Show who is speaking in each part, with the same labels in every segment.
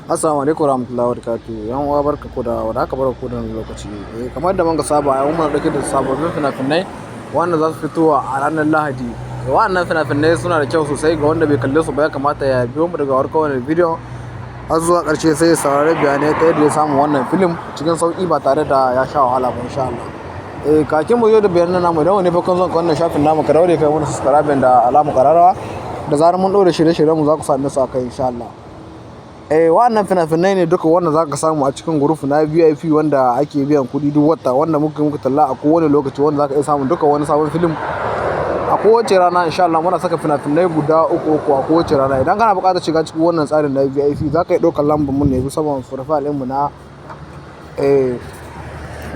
Speaker 1: Assalamu alaikum warahmatullahi wabarakatuh. 'Yan uwa, barka ku da warhaka, barka ku da wannan lokaci. Kamar da muka saba, yau muna ɗauke da sababbin fina-finai wanda za su fito a ranar Lahadi. Wa'annan fina-finai suna da kyau sosai. Ga wanda bai kalle su ba, ya kamata ya biyo mu daga farkon wannan bidiyon har zuwa ƙarshe, sai ya saurari bayanai ta yadda ya samu wannan film cikin sauƙi ba tare da ya sha wahala ba, insha Allah. Kakin mu zo da bayanan namu, idan wani farkon zuwan ka wannan shafin namu, ka daure kai mana subscribe da alamar ƙararrawa. Da zarar mun ɗora shirye-shiryen mu, za ku same su a kai, insha Allah. Wa'annan fina-finai ne duka wanda za ka samu a cikin group na VIP wanda ake biyan kuɗi duk wata, wanda muke muku talla a kowane lokaci, wanda za ka iya samun duka wani sabon film a kowace rana, insha Allah. Muna saka fina-finai guda uku uku a kowace rana. Idan kana buƙatar shiga cikin wannan tsarin na VIP, za ka iya ɗaukar lambar mu ne saman profile ɗinmu na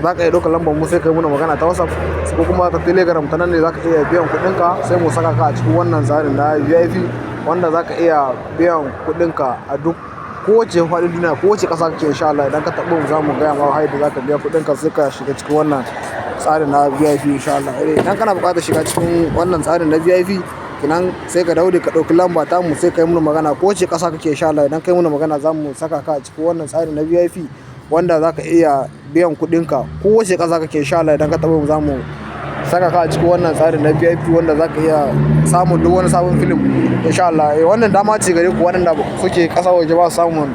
Speaker 1: za ka iya ɗaukar lambar mu, sai ka yi muna magana ta WhatsApp ko kuma ta Telegram. Ta nan ne za ka iya biyan kuɗinka, sai mu saka ka a cikin wannan tsarin na VIP, wanda za ka iya biyan kuɗinka a duk kowace faɗin duniya, kowace ƙasa kake, insha Allah. Idan ka taɓo mu, za mu gaya ma yadda za ka biya kuɗinka, sai ka shiga cikin wannan tsarin na VIP, insha Allah. Idan kana buƙatar shiga cikin wannan tsarin na VIP kenan, sai ka daure ka ɗauki lamba ta mu, sai ka yi muna magana. Kowace ƙasa kake, insha Allah, idan ka yi muna magana, za mu saka ka a cikin wannan tsarin na VIP, wanda za ka iya biyan kuɗinka kowace ƙasa kake, insha Allah. Idan ka taɓo mu, za mu saka ka a cikin wannan tsarin na VIP, wanda za ka iya samun duk wani sabon film, insha Allah. Wannan dama ce gare ku waɗanda suke ƙasar waje ba su samun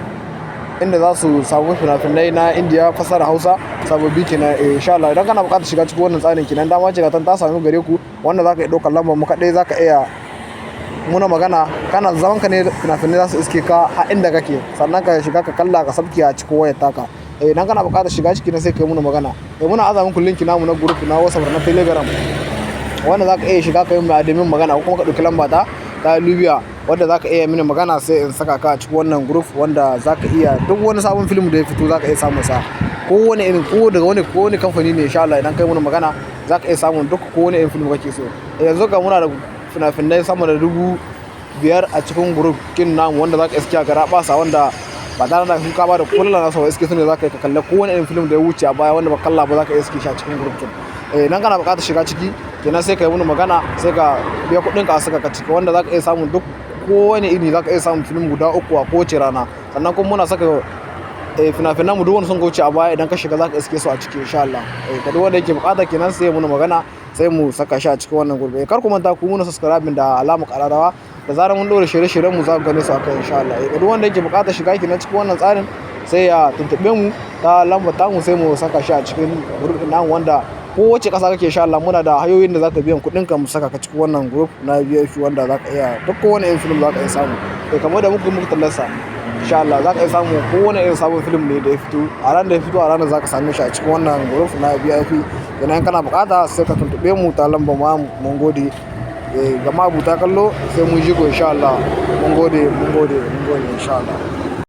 Speaker 1: inda za su samu fina-finai na Indiya fassarar Hausa sababbi kenan, insha Allah. Idan kana buƙatar shiga cikin wannan tsarin kenan, dama ce ta sami gare ku, wanda za ka iya ɗaukar lambar mu kaɗai, za ka iya muna magana. Kana zaman ka ne, fina-finai za su iske ka a inda kake, sannan ka shiga ka kalla, ka sabke a cikin wayar taka. Idan kana buƙatar shiga ciki ne, sai ka yi muna magana. Muna aza muku link namu na group na WhatsApp, na Telegram, wanda za ka iya shiga ka yi ma admin magana, ko kuma ka ɗauki lamba ta ta Libya, wanda za ka iya mini magana, sai in saka ka a cikin wannan group, wanda za ka iya duk wani sabon film da ya fito za ka iya samun sa, ko wani irin, ko daga wani, ko wani kamfani ne, insha Allah. Idan kai muna magana, za ka iya samun duk ko wani irin film kake so. Yanzu ka muna da fina-finai sama da 5,000 a cikin group kin namu, wanda za ka iske garabasa, wanda ba tare da ka ba da kullum nasu ba, iske su ne za ka yi ka kalla ko wani irin film da ya wuce a baya wanda ba kalla ba, za ka iya iske shi a cikin group kin. Idan kana buƙatar shiga ciki kenan, sai ka yi muna magana, sai ka biya kuɗin ka a saka ka ciki, wanda za ka iya samun duk kowane iri, za ka iya samun film guda uku a kowace rana. Sannan kuma muna saka fina-finan mu duk wanda sun wuce a baya. Idan ka shiga, za ka iske su a ciki, insha Allah. Ga duk wanda yake buƙata kenan, sai ya muna magana, sai mu saka shi a cikin wannan group. Kar ku manta ku muna subscribe da alamar ƙararrawa. Da zarar mun ɗora shirye-shiryen mu, za ku gane su a kai, insha Allah. Ga duk wanda yake buƙatar shiga kenan cikin wannan tsarin, sai ya tuntuɓe mu ta lambar tamu, sai mu saka shi a cikin group ɗin namu, wanda kowace ƙasa kake, insha Allah, muna da hanyoyin da za ka biyan kuɗin ka mu saka ka cikin wannan group na VIP, wanda za ka iya duk kowane irin film za ka iya samu. Kamar da muka muku tallarsa, insha Allah, za ka iya samu kowane irin sabon film ne da ya fito a ranar da ya fito, a ranar za ka same shi a cikin wannan group na VIP. Idan kana buƙata, sai ka tuntuɓe mu ta lambar mu. Mun gode ga ma'abota kallo, sai mun ji ku, insha Allah. Mun gode, mun gode, mun gode, insha Allah.